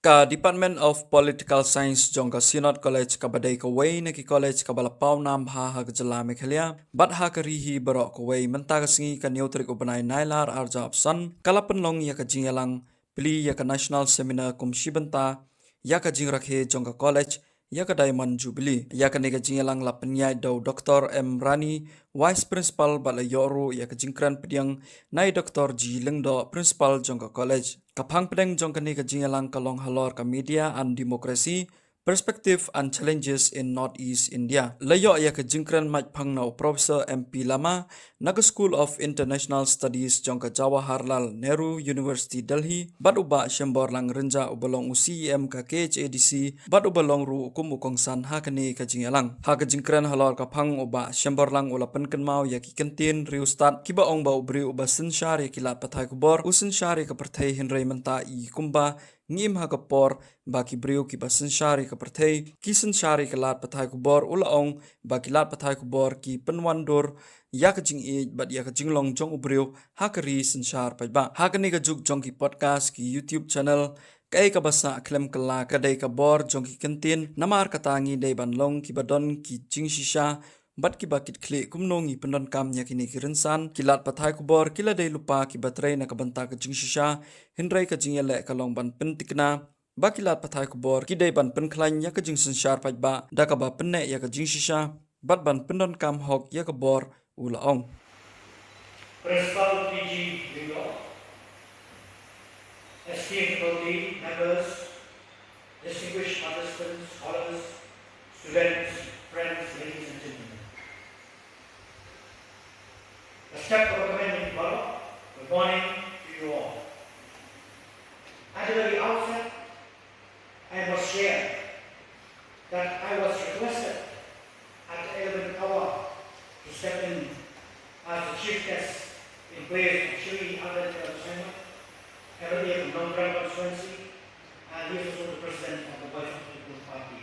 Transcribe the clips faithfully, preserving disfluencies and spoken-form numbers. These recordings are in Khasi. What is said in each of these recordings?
Ka Department of Political Science jong ka Synod College, kaba dei kawei na ki college kaba la paw nam bha ha ka jylla Meghalaya bad ha ka ri hi baroh kawei, mynta ka sngi ka hynñiew tarik u bnai Nailar arhajar arphew san, ka la pynlong ïa ka jingïalang plie ïa ka National Seminar kum shi bynta ïa ka jingrakhe jong ka college ïa ka Diamond Jubilee. Ïa kane ka jingïalang la pynïaid da u Doktor M Rani, Vice Principal, bad la ïoh ruh ïa ka jingkren pdiang na i Doktor G Lyngdoh, Principal jong ka college. Ka phang pdeng jong kane ka jingïalang ka long halor ka Media and Democracy, Perspective and Challenges in Northeast India. La ïoh ïa ka jingkren mait phang na u Professor M P Lama na ka School of International Studies jong ka Jawaharlal Nehru University, Delhi, bad u Bah Shemborlang Rynjah, uba long u C E M ka K H A D C bad uba long ruh kum u kongsan ha kane ka jingïalang. Ha ka jingkren halor ka phang, u Bah Shemborlang u la pynkynmaw ïa ki kyntien riewstad kiba ong ba u briew uba synshar ïa ki lad pathai khubor u synshar ïa ka pyrthei, hynrei mynta i kumba ngi im ha ka por ba ki briew kiba synshar ïa ka pyrthei ki synshar ïa ki lad pathai khubor, u la ong ba ki lad pathai khubor ki pynwandur ïa ka jingïeit bad ïa ka jinglong jong u briew ha ka ri synshar paidbah. Ha kane ka juk jong ki podcast, ki YouTube channel, kaei kaba sah khlem kylla ka dei ka bor jong ki kyntien, namar kata ngi dei ban long kiba don ki jingshisha bad kiba kitkhlieh. Kumno ngi pyndonkam ïa kine ki rynsan? Ki lad pathai khubor ki la dei lypa kiba trei na ka bynta ka jingshisha, hynrei ka jingïaleh ka long ban pyntikna ba ki lad pathai khubor ki dei ban pynkhlaiñ ïa ka jingsynshar paidbah da kaba pynneh ïa ka jingshisha bad ban pyndonkam hok ïa ka bor, u la ong. Principal P G Lyngdoh, esteemed faculty members, distinguished participants, scholars, students, friends, ladies and gentlemen. A step of commending Bharat, good morning to you all. At the very outset, I must share that I was requested at the eleventh hour to step in as the chief guest in place of Shri Ardent Teron Shyma, M L A from Nongkrem constituency, and he is also the president of the Voice of the People Party,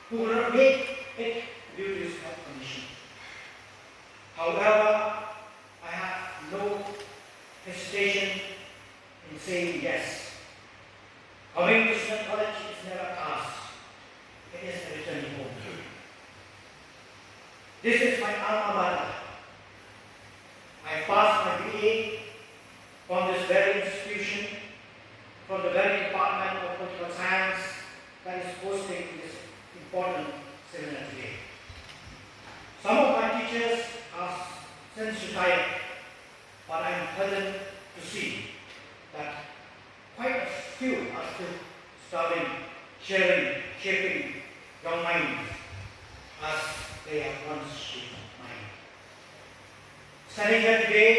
who will not make it due to his health condition. However, I have no hesitation in saying yes. Coming to Synod College is never a past, it is a returning home. This is my alma mater. I passed my B A from this very institution, from the very Department of Political Science that is hosting this important seminar today. Some of my teachers have since retired, but I am heartened to see that quite a few are still serving, sharing, shaping young minds as they have once shaped mine. Standing here today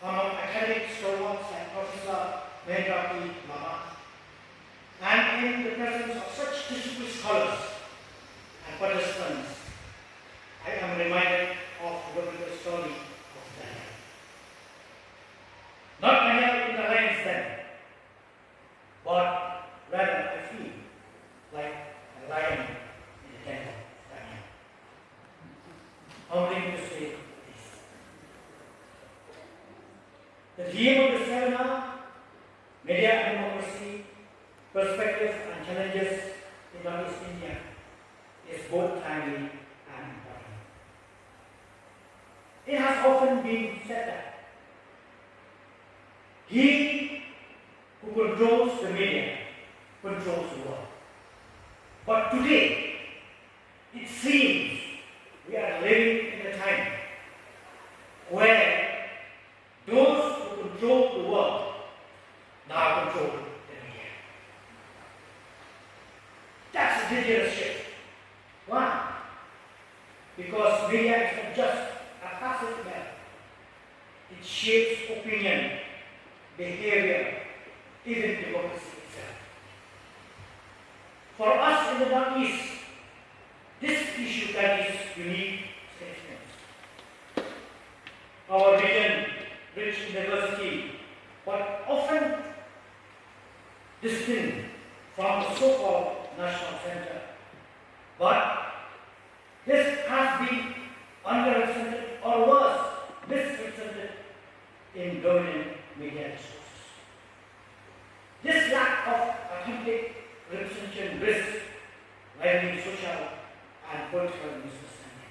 among academic stalwarts like Professor Mahendra P Lama, and in the presence of such distinguished scholars and participants, I am reminded of the biblical story of Daniel. Not Daniel in the lion's den, but rather I feel like a lion in the den of Daniel. Humbling to say this. The theme of the seminar, Media and Democracy, Perspective and Challenges in Northeast India, is both timely and important. It has often been said that he who controls the media controls the world. But today, it seems we are living in a time where those who control the world now control the media. That's a dangerous shift. Why? Because media is not just a passive medium. It shapes opinion, behavior, even democracy itself. For us in the Northeast, this issue carries unique significance. Our region, rich in diversity, but often distant from the so-called national center. But this has been underrepresented or worse, misrepresented in dominant media discourses. This lack of Conflict representation risks widening social and political misunderstanding.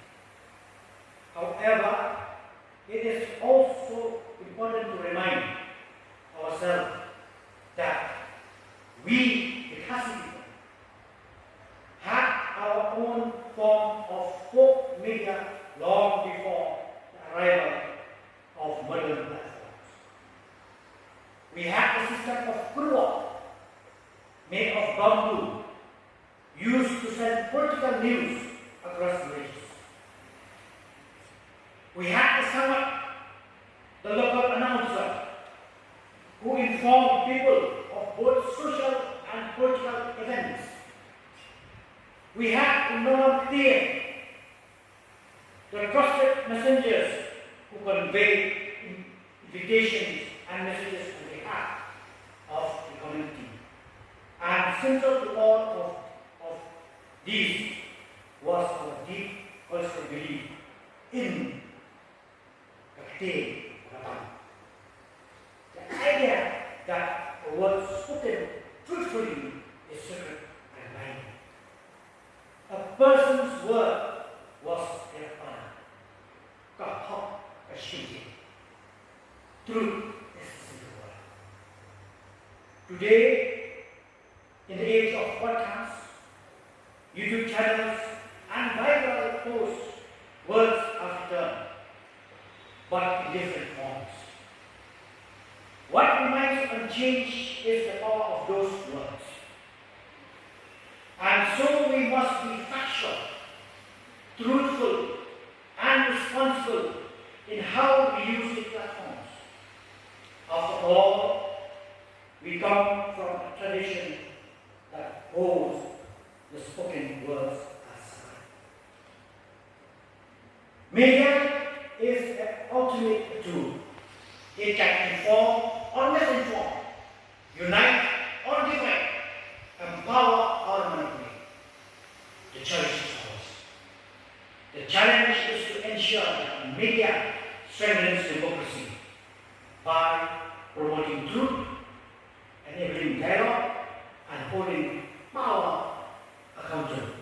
However, it is also important to remind ourselves that we, the Khasi people, had our own form of folk media long before the arrival of modern platforms. We had a system of kyrwoh made of bamboo used to send political news across villages. We had the Sangat, the local announcer, who informed people of both social and political events. We had the Nolam Ktien, the trusted messengers who conveyed invitations and messages on behalf of the community. And central to all of, of these was our deep cultural belief in the Ktien of the tongue. The idea that a word spoken truthfully is sacred and binding. A person's word was their honor. Ka hok ka shisha. Truth is the secret word. Today, in the age of podcasts, YouTube channels, and viral posts, words are returned, but in different forms. What remains unchanged is the power of those words. And so we must be factual, truthful, and responsible in how we use the platforms. After all, we come from a tradition that holds the spoken words as sacred. Media is the ultimate tool. It can inform or misinform, unite or divide, empower or manipulate. The choice is ours. The challenge is to ensure that media strengthens democracy by promoting truth, enabling dialogue, and holding power accountable.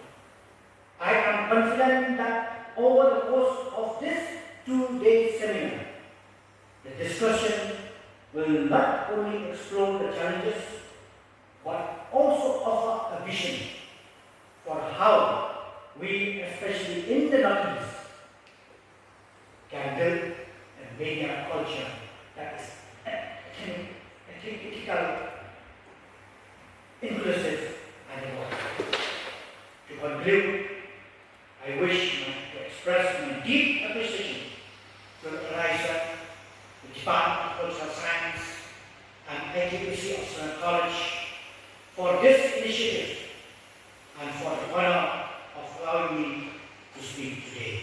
I am confident that over the course of this two-day seminar, the discussion will not only explore the challenges, but also offer a vision for how we, especially in the Northeast, can build a media culture that is ethnic, ethnic, ethical, inclusive, and evolving. To conclude, I wish my, to express my deep appreciation to the organizer, the Department of Cultural Science, and I T P C of Senett College for this initiative and for the honor of allowing me to speak today.